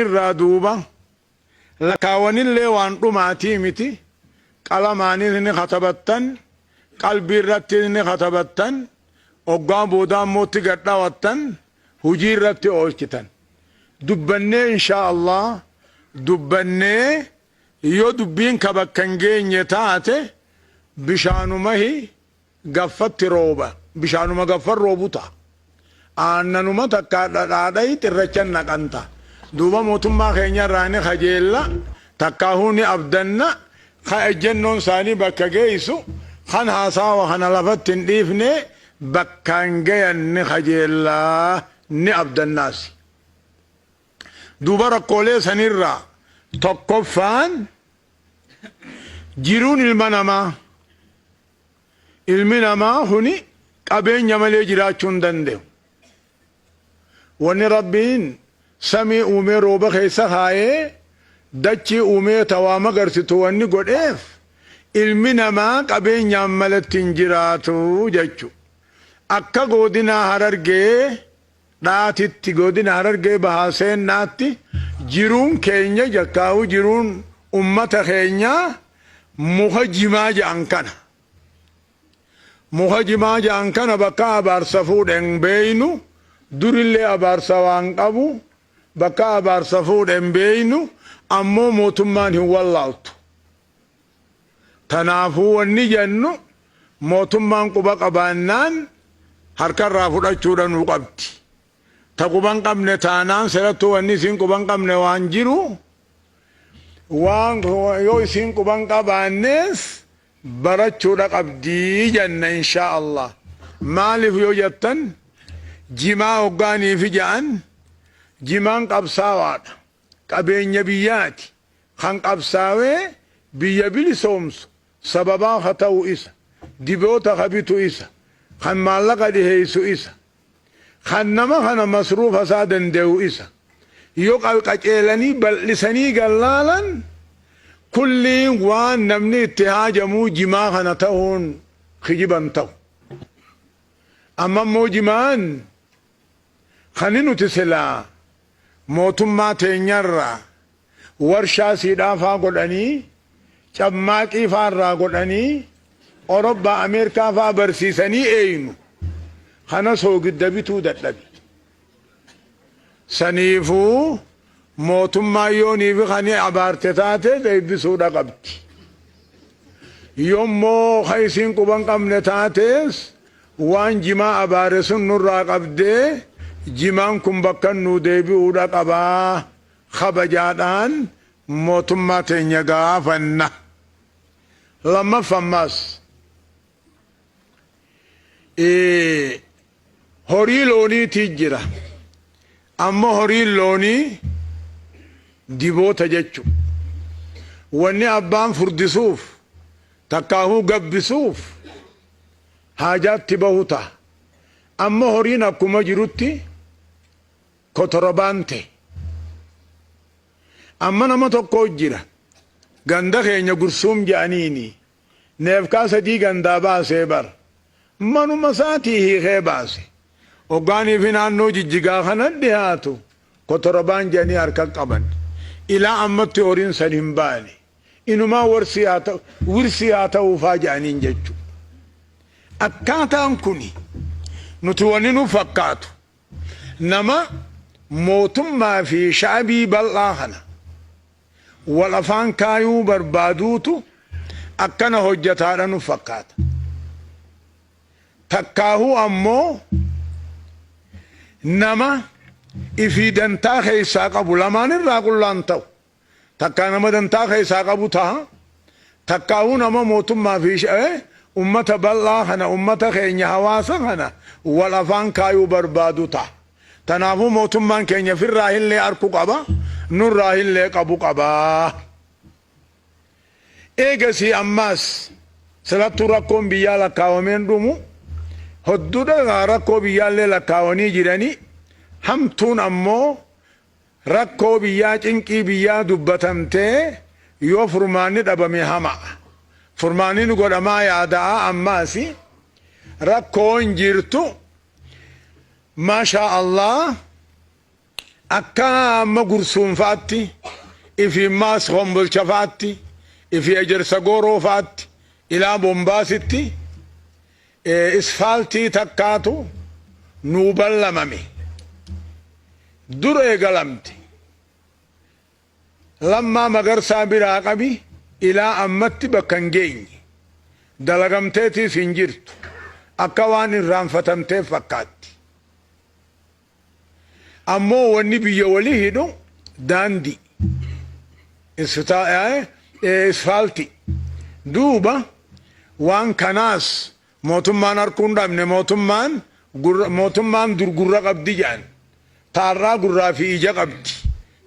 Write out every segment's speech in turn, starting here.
Irraa duuba lakkaawanillee waan dhumaatii miti, qalamaanis ni katabattan, qalbii irrattis ni katabattan, oggaa boodaa immoo itti gad dhawattan, hujii irratti oolchitan. Dubbannee inshaa Allah dubbannee yoo dubbiin ka bakka hin geenye taate bishaanumahi gaffatti rooba, bishaanuma gaffan roobu ta'a. Aannanuma takkaa dhadhaadhayi xirrachan naqan ta'a. Duuba mootummaa keenya irraa ni kajeella, takkaahuu ni abdanna, ka ejjennoon isaanii bakka geessu, kan haasaawa kana lafatti hin dhiifne bakkaan gayan ni kajeella, ni abdannaasi. Duuba rakkoolee sanirraa tokkoffaan jiruun ilma namaa Ilmi namaa kuni qabeenya malee jiraachuu hin danda'u. Wanni Rabbiin samii uumee rooba keessa kaayee dachii uumee ta waa magarsitu wanni godheef ilmi namaa qabeenyaan malatti hin jiraatu jechu. Akka goodinaa Harargee dhaatitti godina Harargee Bahaa Seennaatti jiruun keenya jakkaa'uu jiruun ummata keenyaa muka jimaa ja'an kana. Muka jimaa ja'an kana bakka abaarsa fuudhe hin beeynu, durillee abaarsa waan qabu bakka abaarsa fuudhe hin beeynu, ammoo mootummaan hin wallaaltu. Tanaafuu wanni jennu mootummaan quba qabaannaan harkarraa fudhachuudha nuu qabdi. Ta quba hin qabne taanaan serattuu wanni isiin quba hin qabne waan jiru waan yoo isiin quba hin qabaannees barachuudha qabdi jenna inshaa Allah. Maaliif yoo jettan jimaa hoggaaniifi ja'an jimaan qabsaawaadha. Qabeenya biyyaati. Kan qabsaawee biyya bilisoomsu sababaa ka ta'u isa. Diboota ka bitu isa. Kan maallaqa dhiheessu isa. Kan nama kana masruufa isaa dande'u isa. Yoo qaceelanii bal'isanii gallaalan kulliin waan namni itti haajamuu jimaa kana ta'uun kijiba hin ta'u. Amma immoo jimaan kani nuti silaa mootummaa teenyarraa warshaa siidhaa faa godhanii, cammaaqii faa irraa godhanii, Orobbaa Ameerikaa faa barsiisanii eeynu kana soogidda bituu dadhabe. Saniifuu mootummaan yooniifi kani abaarte taate deebisuudha qabdi. Yommoo ka isiin quba hin qabne taates Waan jimaa abaare sun nurraa qabdee jimaan kun bakkan nuu deebi'uudha qaba kabajaadhaan mootummaa teenya gaafanna. Lammaffa ammaas horii looniitii jira. Amma horiin loonii diboota jechu. Wanni abbaan furdisuuf takkaahuu gabbisuuf haajaatti bahu taha. Amma horiin akkuma jirutti kotorobaan ta'e. Amma nama tokko jira. Ganda keenya Gursuum jedhaniini. Neefkaa sadii gandaa baasee bar. Manuma isaatii hiikee baase. Hoggaanii fi naannoo Jijjigaa kana dhihaatu kotorobaan jedhanii harka qaban. Ilaa ammatti horiin san hin baane. Inumaa warsii haa ta'u, wirsii haa ta'uufaa jedhaniin jechuudha. Akkaataan kuni nuti wanni nu fakkaatu nama mootummaa fi sha'abii bal'aa kana wal afaan kaayuu barbaaduutu akkana hojjataadha nu fakkaata. Takkaahuu ammoo nama ifii dantaa keessaa qabu lamaan irraa qullaan ta'u. Takkaa nama dantaa keessaa qabu taha, takkaahuu nama mootummaa fi ummata bal'aa kana, ummata keenya hawaasa kana wal afaan kaayuu barbaadu taha. Tanaafuu mootummaan keenya firraa hillee arku qaba, nurraa hillee qabu qaba. Eegasii ammaas silattuu rakkoon biyyaa lakkaawamee hin dhumu, hodduudha rakkoo biyyaallee lakkaawanii jiranii, hamtuun ammoo Rakkoo biyyaa cinqii biyyaa dubbatamtee yoo furmaanni dhabame hama'a. Furmaanni ni godhamaa yaada'a ammaasi rakkoon jirtu Masha Allah Akka amma Gursuum fa'atti, ifii maas Kombolcha fa'atti, ifii Ejersa Gooroo fa'atti, ilaa Bombaasitti isfaaltii takkaatu nuu ballamame. Dur eegalamte. Lammaa Magarsaa biraa qabi ilaa ammatti bakka hin geenye. Dalagamteetiis hin jirtu. Akka waan irraanfatamteef fakkaatti. Ammoo wanni biyya wali hidhu daandii. Isfaaltii. Duuba waan kanaas mootummaan arkuu hin dhabne. Mootummaan mootummaan dur gurra qabdi jedhan. Taarraa gurraa fi ija qabdi.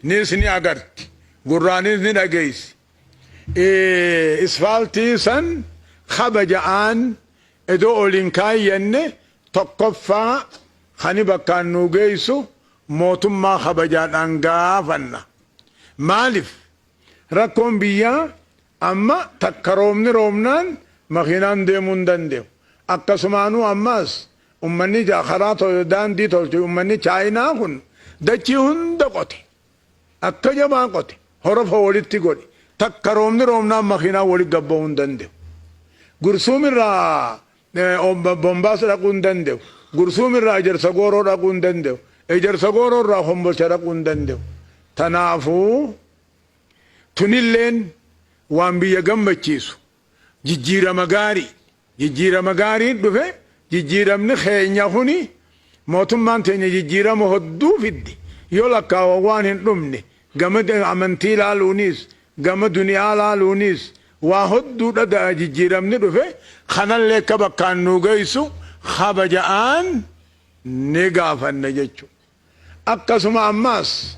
Nis ni agarti. Gurraanis ni dhageessi. Isfaaltii san kabaja'aan edoo oliin kaayyanne, tokkoffaa kani bakkaan nuu geessu mootummaa kabajaadhaan gaafanna. Maalif rakkoon biyyaa amma takka roobni roobnaan makiinaan deemuu hin danda'u. Akkasumaanuu ammaas ummanni karaa daandii tolche, ummanni Chaayinaa kun dachii hunda qote. Akka jabaa qote, horofa walitti godhe, takka roobni roobnaan makiinaan walitti gabba'uu hin danda'u. Gursuumirraa Bombaas dhaquu hin danda'u. Gursuumirraa Ejersa Gooroo dhaquu hin danda'u. Ejersa Gooroo irraa Kombolcha dhaquu hin danda'u. Tanaafuu tunilleen waan biyya gammachiisu, jijjiirama gaarii. Jijjiirama gaariin dhufe. Jijjiiramni keenya kuni, mootummaan teenya jijjiirama hodduu fidde, yoo lakkaawan waan hin dhumne. Gama amantii laaluunis, gama duniyaa laaluunis, waa hodduudha jijjiiramni dhufe. Kanallee akka bakkaan nuu geessu kabaja'aan ni gaafanna jechuudha. Akkasuma ammaas